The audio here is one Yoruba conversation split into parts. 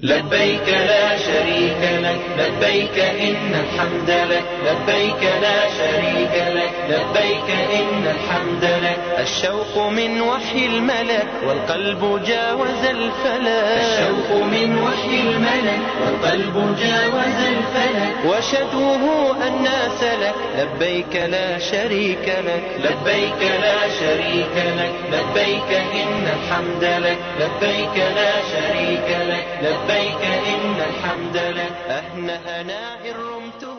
لبيك لا شريك لك لبيك إن الحمد لك لبيك لا شريك لك لبيك إن الحمد لك الشوق من وحي الملك والقلب جاوز الفلك الشوق من وحي الملك والقلب جاوز الفلك وشدوه الناس لك لبيك لا شريك لك لبيك لا شريك لك لبيك إن الحمد لك لبيك لا شريك لك لبيك إن الحمد لك أهنأ رمته.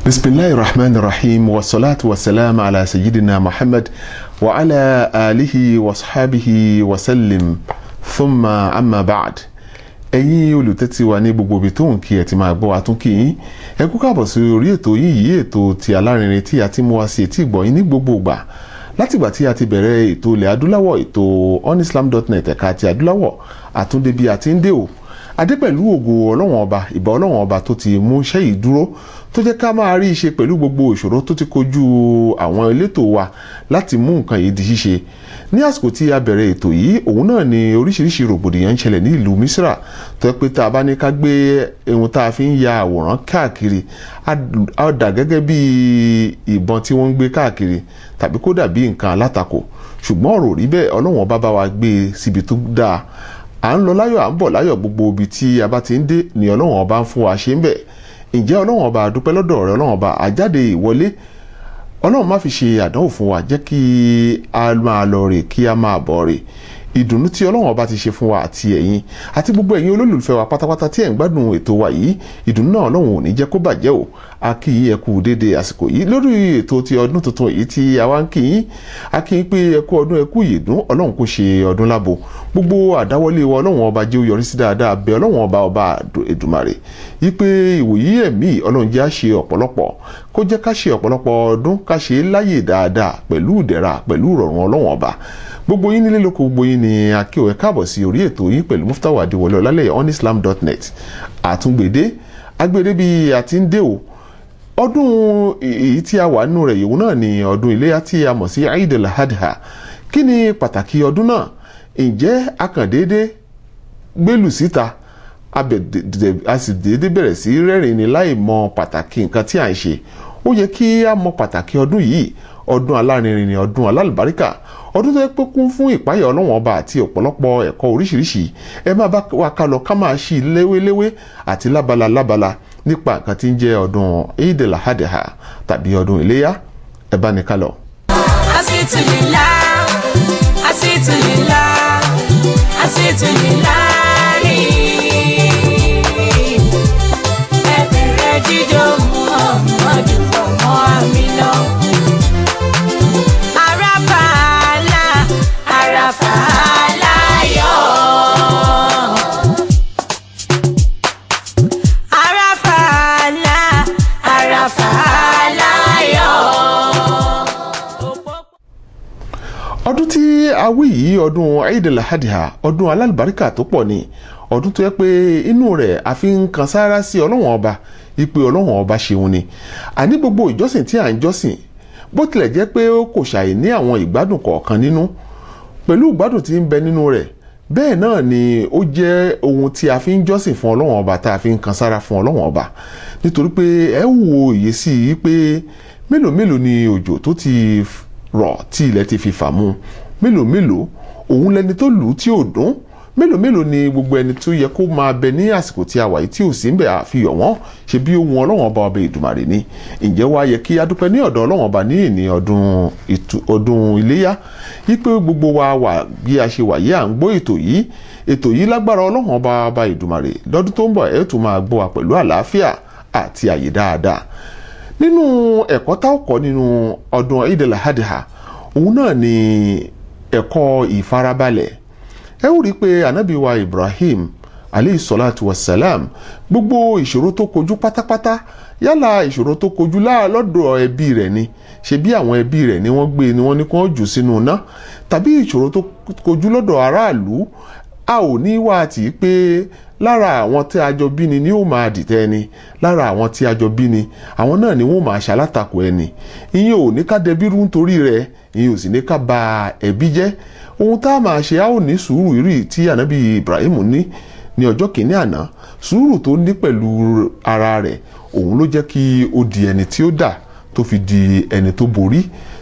بسم الله الرحمن الرحيم والصلاة والسلام على سيدنا محمد وعلى آله وصحبه وسلم ثم أما بعد. Ẹ̀yin olùtẹ́tí wa ní gbogbo ibi tó ń kí ẹ ti máa gbọ́ wa tún kí yín, ẹ kú káàbọ̀ sí orí ètò yìí yìí, ètò ti alárinrin tí a ti mú wa sí etí ìgbọ́ yín ní gbogbo ìgbà látìgbà tí a ti bẹ̀rẹ̀ ètò ilẹ̀ adúláwọ̀, ètò onislam.net ẹ̀ka ti adúláwọ̀ àtúndé bí a ti ń dé o adé pẹ̀lú ògo ọlọ́wọ̀n ọba, ìbà ọlọ́wọ̀n ọba tó ti mú iṣẹ́ yìí dúró, tó jẹ́ ká máa rí i ṣe pẹ̀lú gbogbo ìṣòro tó ti kojú àwọn elétò wa láti mú nǹkan yìí di ṣíṣe. Ní àsìkò tí a bẹ̀rẹ̀ ètò yìí, òun náà ni oríṣiríṣi rògbòdìyàn ń ṣẹlẹ̀ ní ìlú Misra, tó yẹ pé tá a bá ní ká gbé ohun tá a fi ń ya àwòrán káàkiri, á dà gẹ́gẹ́ bí ìbọn tí wọ́n ń gbé káàkiri tàbí kó dàbí nǹkan alátakò. Ṣùgbọ́n ọ̀rọ̀ rí bẹ́ẹ̀, ọlọ́wọ̀n ọba bá wa gbé e síbi tó dáa. À ń lọ láyọ̀, à ń bọ̀ láyọ̀, gbogbo ibi tí a bá ti ń dé ni ọlọ́wọ̀n ọba ń fún wa ṣe ń bẹ̀. Ǹjẹ́ ọlọ́wọ̀n ọba dúpẹ́ lọ́dọ̀ rẹ, ọlọ́wọ̀n ọba àjáde ìwọlé, ọlọ́run má fi ṣe àdánwò fún wa, jẹ́ kí a máa lọ rè kí a máa bọ̀ rè. Ìdùnnú tí ọlọ́run ọba ti ṣe fún wa àti ẹ̀yin àti gbogbo ẹ̀yin olólùfẹ́ wa pátápátá tí ẹ̀ ń gbádùn ètò wa yìí, ìdùnnú náà ọlọ́run ò ní jẹ́ kó bàjẹ́ o. A kí yín ẹ kú déédéé àsìkò yìí lórí ètò ti ọdún tuntun yìí tí a wá ń kí yín. A kí yín pé ẹ kú ọdún, ẹ kú ìyèdún, ọlọ́run kó ṣe ọdún lábo. Gbogbo àdáwọlé wa ọlọ́run ọba jẹ́ ó yọrí sí dáadáa. Bẹ̀ ọlọ́run ọba ọba Èdùmàrè yí pé ìwòyí ẹ̀mí ọlọ́run jẹ́ á ṣe ọ̀pọ̀lọpọ̀, kó jẹ́ ká ṣe ọ̀pọ̀lọpọ̀ ọdún, ká ṣe é láyè dáadáa pẹ̀lú ìdẹ̀ra pẹ̀lú ìrọ̀rùn ọlọ́run ọba. Gbogbo yín nílé lóko, gbogbo yín ni akíò, ẹ káàbọ̀ sí orí ètò yín pẹ̀lú Muftawa Adéwọlé Ọlálẹ́yẹ onislam.net. Àtúngbèdé agbèdé bí a ti ń dé o. Ọdún èyí tí a wà nínú rẹ̀ yòówù náà ni ọdún iléyá tí a mọ̀ sí Eid al-Adha. Kí ni pàtàkì ọdún náà? Ǹjẹ́ a kàn déédé gbélù síta, a sì déédé bẹ̀rẹ̀ sí rẹ́rìn ni láì mọ pàtàkì nǹkan tí à ń ṣe? Ó yẹ kí a mọ pàtàkì ọdún yìí. Ọdún alárinrin ni ọdún alálùbáríkà, ọdún tó yẹ pé kún fún ìpáyà ọlọ́wọ̀n ọba àti ọ̀pọ̀lọpọ̀ ẹ̀kọ́ oríṣiríṣi. Ẹ má bá wa ká lọ ká máa ṣí léwéléwé àti lábala lábala nípa nǹkan tí ń jẹ́ ọdún Eid al-Adha tàbí ọdún iléyá. Ẹ bá ní ká lọ. Asitulillah, asitulillah, asitulillah, ẹ bẹ̀rẹ̀ jíjó Muhammadu ọmọ Amina. Àràfà Àràfà láyọ̀. Àràfà Àràfà láyọ̀. Ọdún tí a wí yìí, ọdún Eid al-Adha, ọdún alálùbáríkà tó pọ̀ ni, ọdún tó yẹ pé inú rẹ̀ a fi ń kan sáárá sí ọlọ́wọ̀n ọba, ìpè ọlọ́wọ̀n ọba ṣeun ni. Àní gbogbo ìjọsìn tí à ń jọ́sìn, bó tilẹ̀ jẹ́ pé ó kò ṣàì ní àwọn ìgbádùn kọ̀ọ̀kan nínú, pẹ̀lú ìgbádùn tí ń bẹ nínú rẹ̀, bẹ́ẹ̀ náà ni ó jẹ́ ohun tí a fi ń jọ́sìn fún ọlọ́wọ̀n ọba, tá a fi ń kan sára fún ọlọ́wọ̀n ọba. Nítorí pé ẹ wo ìyè sí i pé mélòó mélòó ni òjò tó ti rọ̀ tí ilẹ̀ ti fi fà mu, mélòó mélòó òun lẹni tó lù ú tí ò dún, mélòó mélòó ni gbogbo ẹni tó yẹ kó máa bẹ ní àsìkò tí a wà yìí tí ò sí ń bẹ, àfihàn wọn ṣe bí ohun ọlọ́wọ̀n ọba ọba Èdùmàrè ni. Ǹjẹ́ wá yẹ kí a dúpẹ́ ní ọ̀dọ̀ ọlọ́wọ̀n ọba ní ìní ọdún iléyá yí pé gbogbo wa wà bí a ṣe wà yìí, à ń gbọ́ ètò yìí. Ètò yìí lágbára ọlọ́wọ̀n ọba ọba Èdùmàrè, lọ́dún tó ń bọ̀ ẹ̀ tún máa gbọ́ wa pẹ̀lú àlàáfíà àti àyè dáadáa. Nínú ẹ̀kọ́ tá ó kọ́ nínú ọdún Eid al-Adha, òun náà ni ẹ̀kọ́ ìfarabalẹ̀. Ẹ ó rí i pé ànábì wa Ibrahim aleyhi salatu wasalam, gbogbo ìṣòro tó kojú pátápátá, yálà ìṣòro tó kojú lọ́dọ̀ ẹbí rẹ̀ ni, ṣe bí àwọn ẹbí rẹ̀ ni wọ́n gbé ni wọ́n ní kí wọ́n jù sínú iná, tàbí ìṣòro tó kojú lọ́dọ̀ aráàlú, a ò ní wá tì í pé lára àwọn tí a jọ bí ni ni ó máa dìtẹ̀ ẹni, lára àwọn tí a jọ bí ni àwọn náà ni wọ́n máa ṣalátakò ẹni. Ìyẹn ò ní ká dẹbí rú nítorí rẹ̀, ìyẹn ò sì ní ká ba ẹbí jẹ́. Ohun tá a máa ṣe, a ó ní sùúrù irú tí ànábì Ibrahim ní ní ọjọ́ kìíní àná. Sùúrù tó ní pẹ̀lú ara rẹ̀ òun ló jẹ́ kí ó di ẹni tí ó dà, tó fi di ẹni tó borí,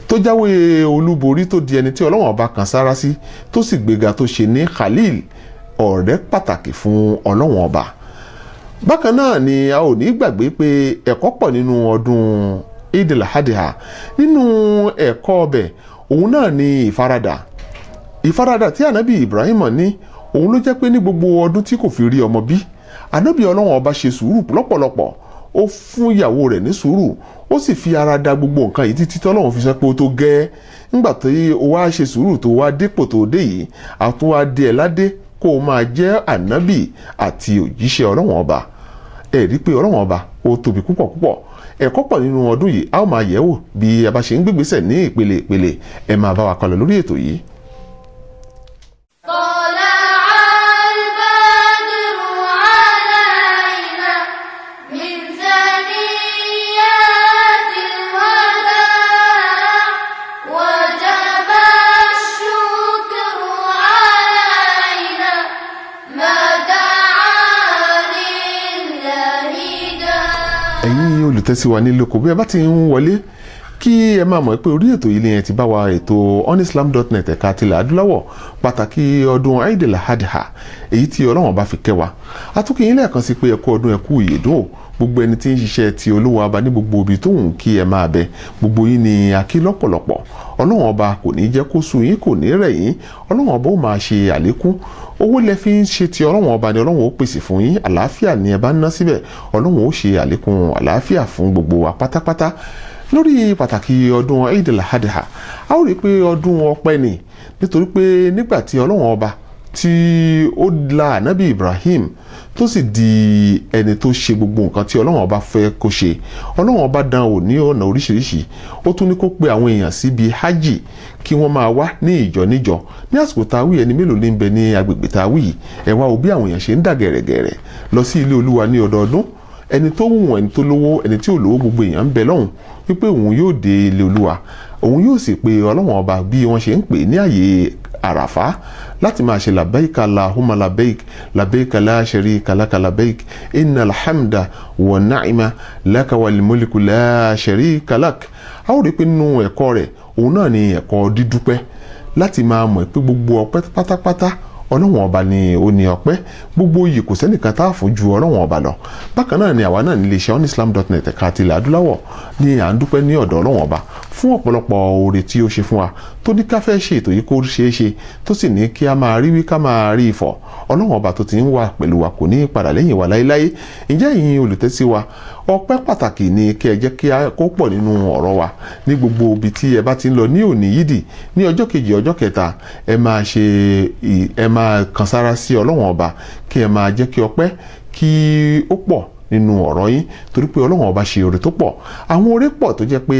tó jáwé olúborí, tó di ẹni tí Ọlọ́run ọba kan sára sí, tó sì gbéga, tó ṣe ní Khalil, ọ̀rẹ́ pàtàkì fún Ọlọ́run ọba. Bákan náà ni a ò ní gbàgbé pé ẹ̀kọ́ pọ̀ nínú ọdún Eid al-Adha. Nínú ẹ̀kọ́ ọbẹ̀ òun náà ni ìfaradà. Ìfaradà tí ànábì Ibrahim ní òun ló jẹ́ pé ní gbogbo ọdún tí kò fi rí ọmọ bí, ànábì Ọlọ́run ọba ṣe sùúrù lọ́pọ̀lọpọ̀. Ó fún ìyàwó rẹ̀ ní sùúrù, ó sì fi ara da gbogbo nǹkan yìí títí tọ́lọ́run fi sọ pé ó tó gẹ́. Ńgbà tí ó wá ṣe sùúrù tó wá dépò tó dé yìí, àtún wá dé ẹ̀ ládé kó o máa jẹ́ ànábì àti òjíṣẹ́ Ọlọ́run ọba. Ẹ rí pé Ọlọ́run ọba ó tóbi púpọ̀ púpọ̀. Ẹ̀kọ́ pọ̀ nínú ọdún yìí, a ó máa yẹ̀wò bí a bá ṣe ń gbégbésẹ̀ ní ìpele ìpele. Ẹ máa bá wa kálọ lórí ètò yìí. Ẹ̀yin olùtẹ́sí wa nílé oko, bí ẹ bá ti ń wọlé, kí ẹ máa mọ̀ pé orí ètò yìí lèyẹn ti bá wa, ètò onislam.net ẹ̀ka tilẹ̀ adúláwọ̀, pàtàkì ọdún Eid al-Adha èyí tí Ọlọ́run bá fi kẹ́ wa. Atúkì yín lẹ́ẹ̀kan sí pé ẹ kú ọdún, ẹ kú ìyèdún o. Gbogbo ẹni tí ń ṣiṣẹ́ ti Olúwa ọba ní gbogbo ibi tó ń kí ẹ máa bẹ, gbogbo yín ni a kí lọ́pọ̀lọpọ̀. Ọlọ́run ọba kò ní jẹ́ kó sú yín, kò ní rẹ̀ yín. Ọlọ́run ọba ó máa ṣe àlékún owó lẹ fi ń ṣe ti Ọlọ́run ọba ni Ọlọ́run ó pèsè fún yín. Àlàáfíà ni ẹ bá ń ná síbẹ̀, Ọlọ́run ó ṣe àlékún àlàáfíà fún gbogbo wa pátápátá. Lórí pàtàkì ọdún Eid al-Adha, a ó rí i pé ọdún ọpẹ́ ni, nítorí pé nígbà tí Ọlọ́run ọba tí ó la ànábì Ibrahim tó sì di ẹni tó ṣe gbogbo nǹkan tí Ọlọ́run ọba fẹ́ kó ṣe, Ọlọ́run ọba dán wò ní ọ̀nà oríṣiríṣi. Ó tún ní kó pe àwọn èèyàn síbi hajj kí wọ́n máa wá ní ìjọ níjọ. Ní àsìkò tá a wí, ẹni mélòó ní ń bẹ ní agbègbè tá a wí yìí? Ẹ wá wo bí àwọn èèyàn ṣe ń dà gẹ̀rẹ̀gẹ̀rẹ̀ lọ sí ilé Olúwa ní ọdọọdún. Ẹni tó wù, ẹni tó lówó, ẹni tí ò lówó, gbogbo èèyàn ń bẹ lọ́hùn wípé òun yóò dé ilé Olúwa, òun yóò sì pe Ọlọ́run ọba bí wọ́n ṣe ń pè ní àyè Àràfá láti máa ṣe labbaik Allahumma labbaik, labbaik la sharika laka labbaik, innal hamda wa na'ima laka wal mulku la sharika lak. A ó rí pé nínú ẹ̀kọ́ rẹ̀ òun náà ni ẹ̀kọ́ dídúpẹ́, láti máa mọ̀ pé gbogbo ọpẹ́ pátápátá Ọlọ́run ọba ni ó ní ọpẹ́, gbogbo yìí kò sẹ́nìkan tá a fún ju Ọlọ́run ọba lọ. Bákan náà ni àwa náà nílé iṣẹ́ onislam.net ẹ̀ka tilẹ̀ adúláwọ̀ ni à ń dúpẹ́ ní ọ̀dọ̀ Ọlọ́run ọba fún ọ̀pọ̀lọpọ̀ oore tí ó ṣe fún wa, tó ní ká fẹ́ ṣe ètò yìí kó ṣeé ṣe, tó sì ní kí a máa rí wí ká máa rí ìfọ̀. Ọlọ́run ọba tó ti ń wà pẹ̀lú wa kò ní padà lẹ́yìn wa láéláé. Ǹjẹ́ ẹ̀yin olùtẹ́sí wa, ọpẹ́ pàtàkì ni kí ẹ jẹ́ kí a kó pọ̀ nínú ọ̀rọ̀ wa ní gbogbo ibi tí ẹ bá ti ń lọ ní òní yídì, ní ọjọ́ kejì, ọjọ́ kẹta, ẹ máa ṣe, ẹ máa kan sára sí Ọlọ́run ọba, kí ẹ máa jẹ́ kí ọpẹ́ kí ó pọ̀ nínú ọ̀rọ̀ yín, torí pé Ọlọ́run ọba ṣe oore tó pọ̀. Àwọn oore pọ̀ tó jẹ́ pé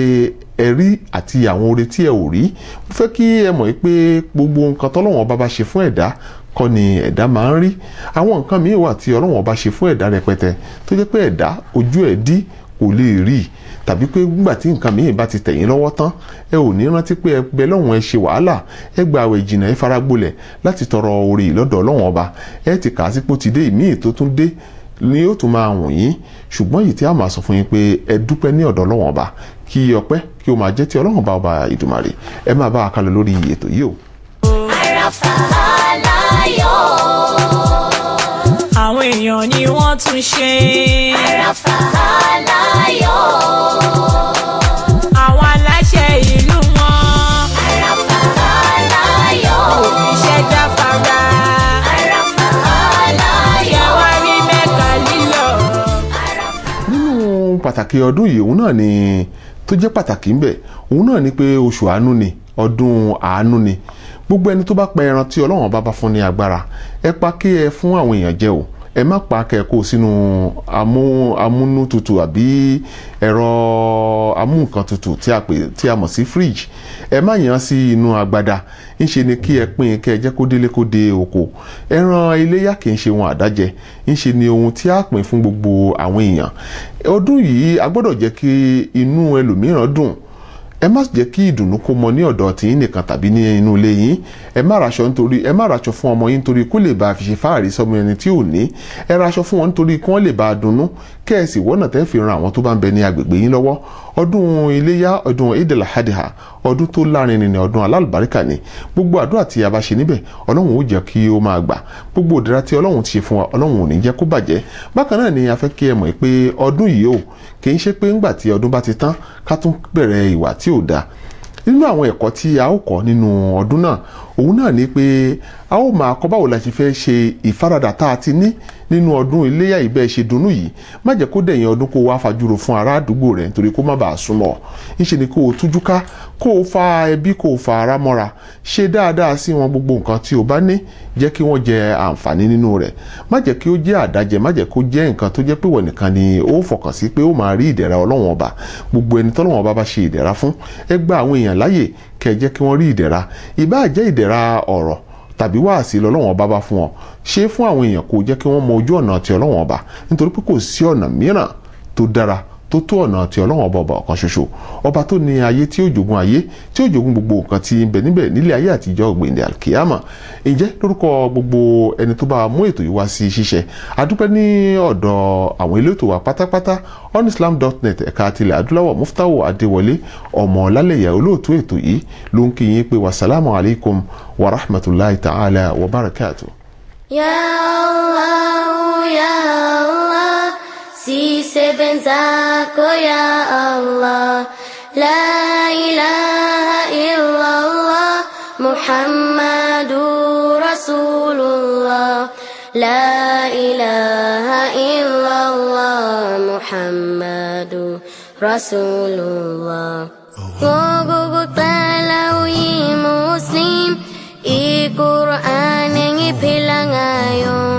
ẹ rí àti àwọn oore tí ẹ ò rí. Mo fẹ́ kí ẹ mọ̀ pé gbogbo nǹkan tọ́lọ́run ọba bá ṣe fún ẹ̀dá kọ́ ni ẹ̀dá máa ń rí. Àwọn nǹkan míì wà tí Ọlọ́run ọba ṣe fún ẹ̀dá rẹpẹtẹ tó jẹ́ pé ẹ̀dá ojú ẹ̀ dí, kò lè rí, tàbí pé nígbà tí nǹkan míì bá ti tẹ̀yìn lọ́wọ́ tán, ẹ ò ní rántí pé ẹ bẹ lọ́hùn, ẹ ṣe wàhálà, ẹ gba àwẹ̀ jìnnà, ẹ faragbolẹ̀ láti tọrọ oore lọ́dọ̀ Ọlọ́run ọba. Ẹ ti kà á sí pé ó ti dé, ìmíì tó tún dé ni ó tún máa wùn yín. Ṣùgbọ́n yìí tí a máa sọ fún yín pé ẹ dúpẹ́ ní ọ̀dọ̀ Ọlọ́run ọba, kí ọpẹ́ kí ó máa jẹ́ ti Ọlọ́run ọba, ọba Ìdùmarè. Ẹ máa bá a kálọ lórí ètò yìí o. Àràfà aláyọ̀. Àwọn èèyàn ni wọ́n tún ṣe. Àràfà aláyọ̀. Àwọn aláṣẹ ìlú wọn. Àràfà aláyọ̀. Òfìṣẹ́ jáfara. Àràfà aláyọ̀. Wá rí Mẹ́kà lílọ. Nínú pàtàkì ọdún yìí, òun náà ni tó jẹ́ pàtàkì ńbẹ̀, òun náà ni pé oṣù àánú ni, ọdún àánú ni. Gbogbo ẹni tó bá pa ẹran tí Ọlọ́run bá bá fún ní agbára, ẹ pa kí ẹ fún àwọn èèyàn jẹ o. Ẹ má pa kẹ kó sínú amúnútutù àbí ẹ̀rọ amúnǹkan tutù tí a pè tí a mọ̀ sí fridge. Ẹ má yàn sí inú agbada. Ńṣe ni kí ẹ pín, kẹ ẹ jẹ́ kó délé, kó dé oko. Ẹran iléyà kì í ṣe ohun àdájẹ, ńṣe ni ohun tí a pín fún gbogbo àwọn èèyàn. Ọdún yìí, a gbọ́dọ̀ jẹ́ kí inú ẹlòmíràn dùn. Ẹ má jẹ́ kí ìdùnnú kó mọ ní ọ̀dọ̀ tiyín nìkan tàbí ní inú ilé yín. Ẹ má raṣọ nítorí, ẹ má raṣọ fún ọmọ yín nítorí kó lè bá a fi ṣe fáàrí sọmọ ẹni tí ò ní. Ẹ raṣọ fún wọn nítorí kí wọ́n lè bá a dunnú, kẹ́ ẹ sì wọ́nà tẹ́ fi ran àwọn tó bá ń bẹ ní agbègbè yín lọ́wọ́. Ọdún iléyá, ọdún Eid al-Adha, ọdún tó lárinrin ni, ọdún alálùbáríkà ni. Gbogbo àdúrà tí a bá ṣe níbẹ̀, Ọlọ́run ó jẹ́ kí ó máa gbà. Gbogbo ìdẹ̀ra tí Ọlọ́run ti ṣe fún wa, Ọlọ́run ò ní jẹ́ kó bàjẹ́. Bákan náà ni a fẹ́ kí ẹ mọ̀ pé ọdún yìí o kì í ṣe pé ńgbà tí ọdún bá ti tán ká tún bẹ̀rẹ̀ ìwà tí ò dáa. Nínú àwọn ẹ̀kọ́ tí a ó kọ́ nínú ọdún náà, òun náà ni pé a ó máa kọ́ báwo la ṣe fẹ́ ṣe ìfaradà tá a ti ní nínú ọdún iléyá ìbẹ́ ṣe dunnú yìí. Má jẹ́ kó dẹ̀yìn ọdún kó wá fajúro fún ará àdúgbò rẹ̀ nítorí kó má bàa súnmọ́. Ńṣe ni kó o tújú ká, kó o fa ẹbí, kó o fa ara mọ́ra, ṣe dáadáa sí wọn. Gbogbo nǹkan tí o bá ní, jẹ́ kí wọ́n jẹ àǹfààní nínú rẹ̀. Má jẹ́ kí ó jẹ́ àdájẹ, má jẹ́ kó jẹ́ nǹkan tó jẹ́ pé wọ́n nìkan ni ó fọkàn sí pé ó máa rí ìdẹ̀ra Ọlọ́run Ọba. Gbogbo ẹni tọ́lọ́run Ọba bá ṣe ìdẹ̀ra fún, ẹ gba àwọn èèyàn láàyè kẹ́ jẹ́ kí wọ́n rí ìdẹ̀ra. Ìbáà jẹ́ ìdẹ̀ra ọ̀rọ̀ tàbí wáàsí lọ́lọ́run Ọba bá fún ọ, ṣe fún àwọn èèyàn kó jẹ́ kí wọ́n mọ ojú ọ̀nà ti Ọlọ́run Ọba, nítorí pé kò sí ọ̀nà mìíràn tó dára tó tó ọ̀nà ti Ọlọ́run Ọba, ọba ọ̀kan ṣoṣo, ọba tó ní ayé, tí ó jogún ayé, tí ó jogún gbogbo nǹkan tí ń bẹ níbẹ̀ nílé ayé àtijọ́ ògbìndé alkiyama. Ǹjẹ́ lórúkọ gbogbo ẹni tó bá mú ètò yìí wá sí ṣíṣe, a dúpẹ́ ní ọ̀dọ̀ àwọn elétò wa pátápátá, onislam.net ẹ̀ka tilẹ̀ adúláwọ̀, Muftawo Adéwọlé ọmọ ọlálẹ̀yà olóòtú ètò yìí ló ń kí yín pé wasalaamu alaykum wa rahmatulahi ta'ala wa barakatuh. Ya Allah, ya Allah, sisebenzako ya Allah, la ilaha illallah, Muhammadu Rasulullah, la ilaha illallah, Muhammadu Rasulullah. Ngokukucela uyimuslim, iQur'an engiphila ngayo.